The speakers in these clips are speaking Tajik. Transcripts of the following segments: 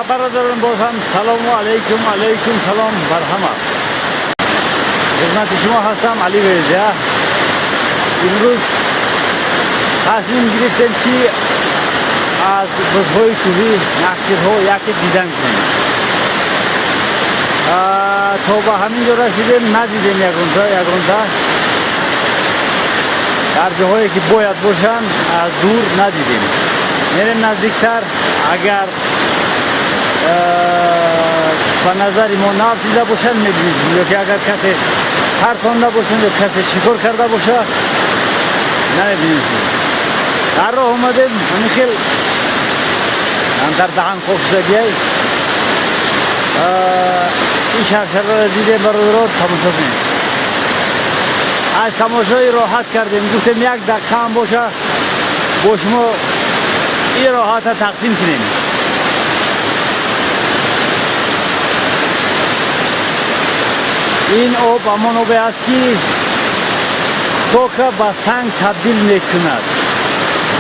Бародарон, боз ҳам салому алайкум, алайкум салом бар ҳама. Хидмати шумо ҳастам, Али Везия. Имрӯз тасмим гирифтем, ки аз бузҳои кӯҳӣ, нахчирҳо яке дидан кунем. То ба ҳамин ҷо расидем, надидем ягонта, ягонта. Дар ҷоҳое ки бояд бошанд, аз дур надидем. Мерем наздиктар, агар ба назари мо нафтида бошанд, мебинем, ё ки агар касе тарсонда бошанд ё касе шикор карда боша, намебинем. Дар роҳ омадем, ҳамин хел дар даҳан хок шудагиай ин шаршараро дидем. Бародаро, тамошо кунем. Аз тамошои роҳат кардем, гуфтем, як дақиқа ҳам боша, бо шумо ин роҳата тақсим кунем. Ин об ҳамон обе аст, ки хока ба санг табдил мекунад,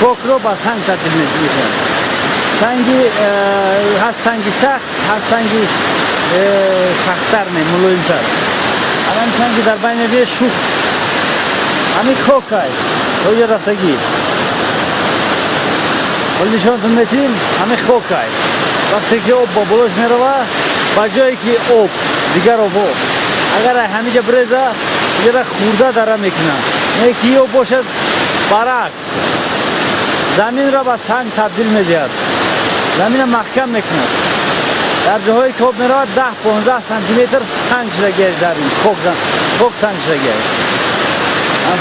хокро ба санг табдил мекунад. Санги ҳаст, санги сахт ҳаст, санги сахттар не, мулоимтар. Ҳамин санги дар байни бе шух, ҳамин хокай тоҷа рафтагӣ. Ҳол нишонтон метиҳем. Ҳамин хокай, вақте ки об ба болош мерава, ба ҷое ки об, дигар обҳо агар ҳамиҷа биреза, иҷара хурда дара мекунад, не ки об бошад, баръакс, заминро ба санг табдил медиҳад, заминро маҳкам мекунад. Дар ҷоҳое ки об меравад, 10-15 сантиметр санг шудагиаст, дар ин хок санг шудагиаст.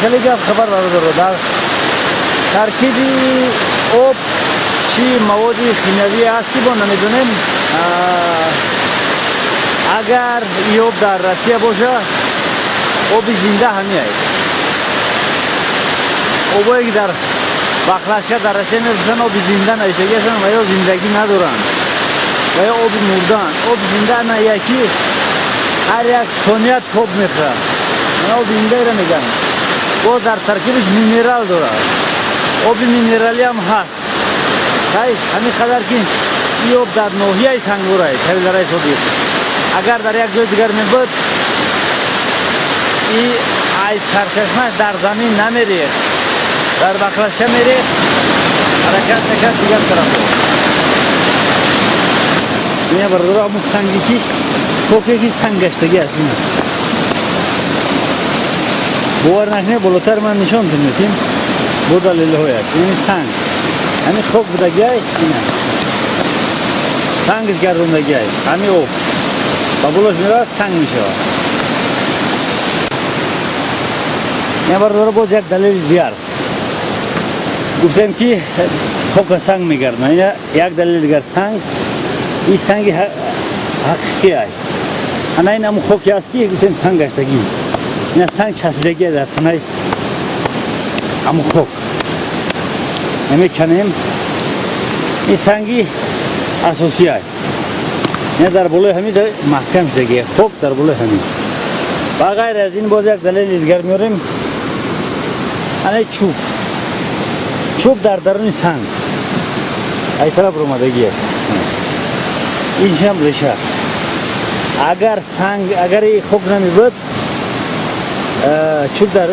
Хеле гап хабар, бародаро. Дар таркиби об чӣ маводи химиявӣ аст, ки мо намедонем. Агар ин об дар Россия боша, оби зинда ҳамиай. Обое ки дар баклажка дар Россия мефурӯшанд, оби зинда навиштагиашанд ва ё зиндагӣ надоранд ва ё оби мурдаанд. Оби зинда на яки ҳар як сония тоб мехӯрад. Мана, оби зиндаеро мегӯянд. Боз дар таркибиш минерал дорад, оби минералиам ҳаст. Хай, ҳамин қадар ки ин об дар ноҳияи Сангворай, Тавилдараи собиқ. Агар дар як ҷои дигар мебуд, и ай сарчашмаш дар замин намерехт, дар баклажка мерехт, ҳаракат мекард дигар тарафо. Ина, бародаро, ҳамун санге ки, хоке ки санг гаштагӣ аст, ина. Бовар накунед, болотар ман нишонтон метиҳем бо далелҳояш. Ин санг, ҳамин хок будагиай, ина сангш гардондагиай. Ҳамин об ба болош меравад, санг мешавад. Ина, бародаро, боз як далели дигар. Гуфтем, ки хока санг мегардонад. Ина як далели дигар: санг, ин санги ҳақиқӣ ай. Ана ин ҳамун хоке аст, ки гуфтем санг гаштагӣ. Ина санг часпидагӣ дар танаи ҳамун хок. Намеканем, ин санги асосӣ ай. Ина дар болои ҳамин маҳкам шудагӣ, хок дар болои ҳамин. Ба ғайр аз ин, боз як далели дигар меорем. Ана чӯб, чӯб дар даруни санг ай тараф ромадагие. Иншам реша. Агар санг, агар хок намебуд, чӯб дар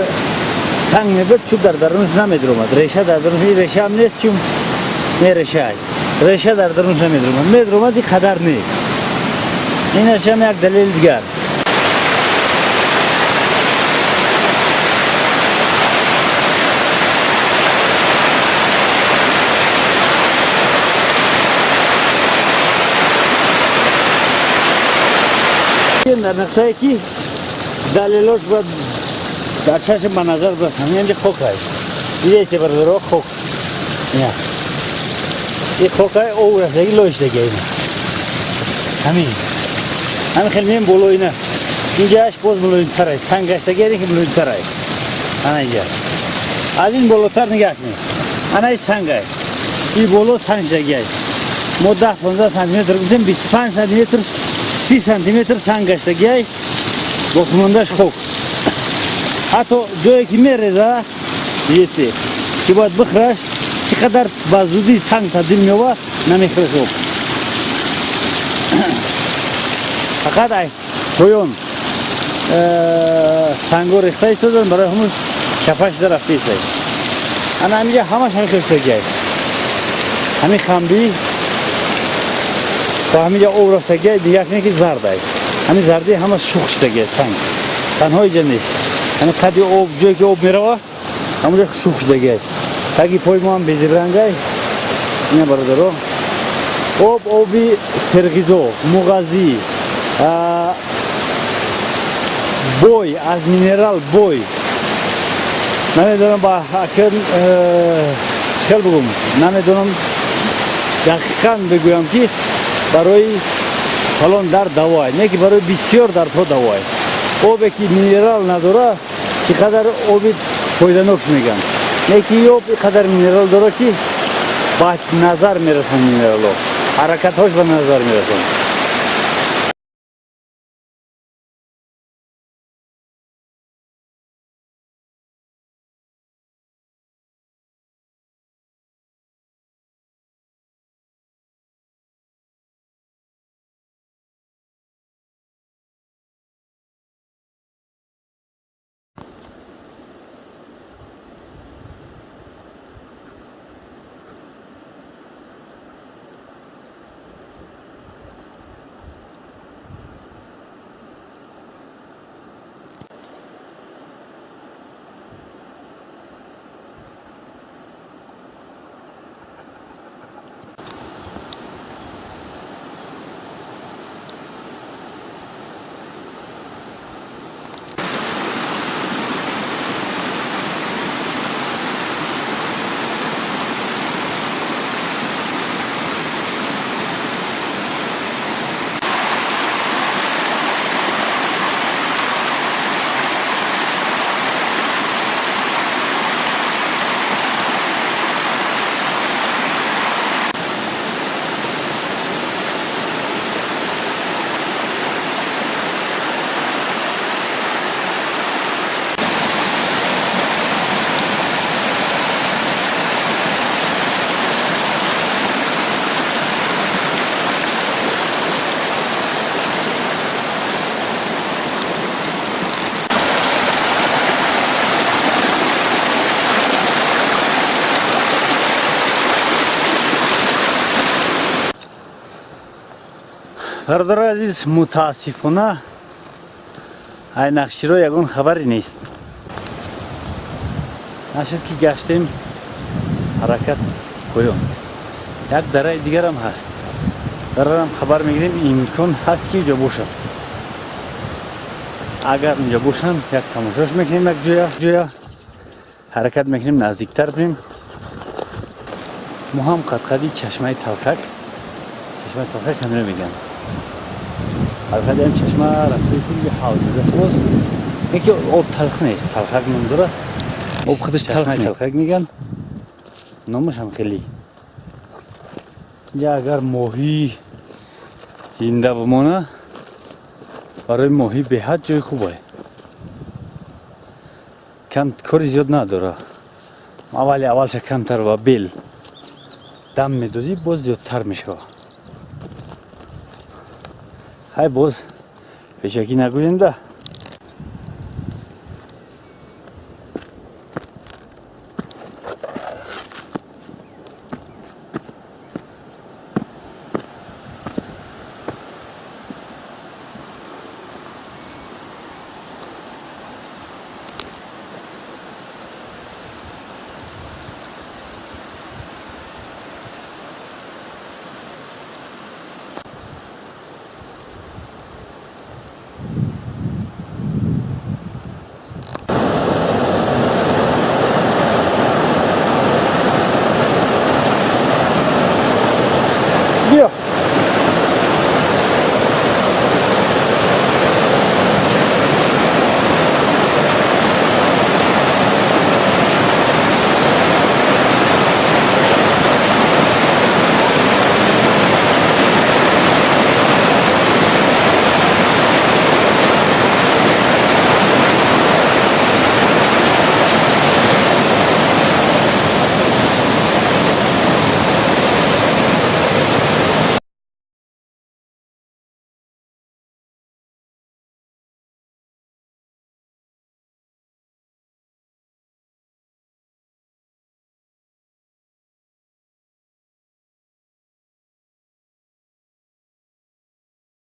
санг мебуд, чӯб дар дарунаш намедиромад, реша дар дарунаш. Ин решаам нест, чун не реша, реша дар дарунаш намедиромад, медиромад, ин қадар не. Инашам як далели дигар. Дар нуқтае ки далелош бояд дар чашм ба назар бирасанд, инҷа хок аст. Дидете, бародаро, хок ина, ин хокай об рафтаги, лоиштаги. Ина ҳамин хел меем боло. Ина инҷааш боз мулоимтар аст, санг гаштаги, ки мулоимтар аст. Ана инҷа аз ин болотар нигаҳ кунед. Ана ин санг аст, ин боло санг шудаги аст. Мо 10-15 сантиметр гуфтем, 25 сантиметр, 30 сантиметр санг гаштагиай, боқимондаш хок. Ҳатто ҷое ки мереза, дидете, ки бояд бихӯраш, чӣ қадар ба зудӣ санг табдил меёбад, намехӯраш об. Фақат ай поён санго рехта истодан, барои ҳамун чапа шуда рафта истай. Ана ҳаминҷа ҳамаш ҳамин хел шудагиай. Ҳамин хамбӣ то ҳаминҷа об рафтагиай, дигар кне ки зардай. Ҳамин зардӣ ҳама шух шудагиай санг. Танҳо иҷа нест. Ҳамин қади об, ҷое ки об мерава, ҳамонҷо шух шудагиай. Таги пои мо ҳам безибрангай. Ина бародаро. Об оби серғизо, муғазӣ, бой аз минерал бой. Намедонам ба акн чӣ хел бигӯм, намедонам дақиқан бигӯям ки барои фалон дард давоай, не ки барои бисёр дардҳо давоай. Обе ки минерал надора, чӣ қадар оби фоиданокш мегӯянд. Не ки об ин қадар минерал дора ки ба назар мерасанд минералҳо, ҳаракатҳош ба назар мерасанд. Бародарои азиз, мутаассифона ай нақширо ягон хабаре нест. Нашуд ки гаштем, ҳаракат поён. Як дараи дигарам ҳаст. Дарарам хабар мегирем, имкон ҳаст ки инҷо бошад. Агар инҷо бошанд, як тамошош мекунем, як ҷоя ҳаракат мекунем, наздиктар бирем. Мо ҳам қадқади чашмаи Талхак, чашмаи Талхак ҳамиро мегӯянд. Қадқади ҳам чашма рафтаи ҳавз будаст боз. Не ки об талх нест, Талхак ном дора. Об худаш талх нест. Талхак мегӯянд. Номаш ҳам хеле. Инҷа агар моҳӣ зинда бимона, барои моҳӣ беҳад ҷои хубе. Кам кори зиёд надора. Аввали аввалша камтар ва бел дам медодӣ, боз зиёдтар мешавад. Ҳай боз пешакӣ нагӯем да.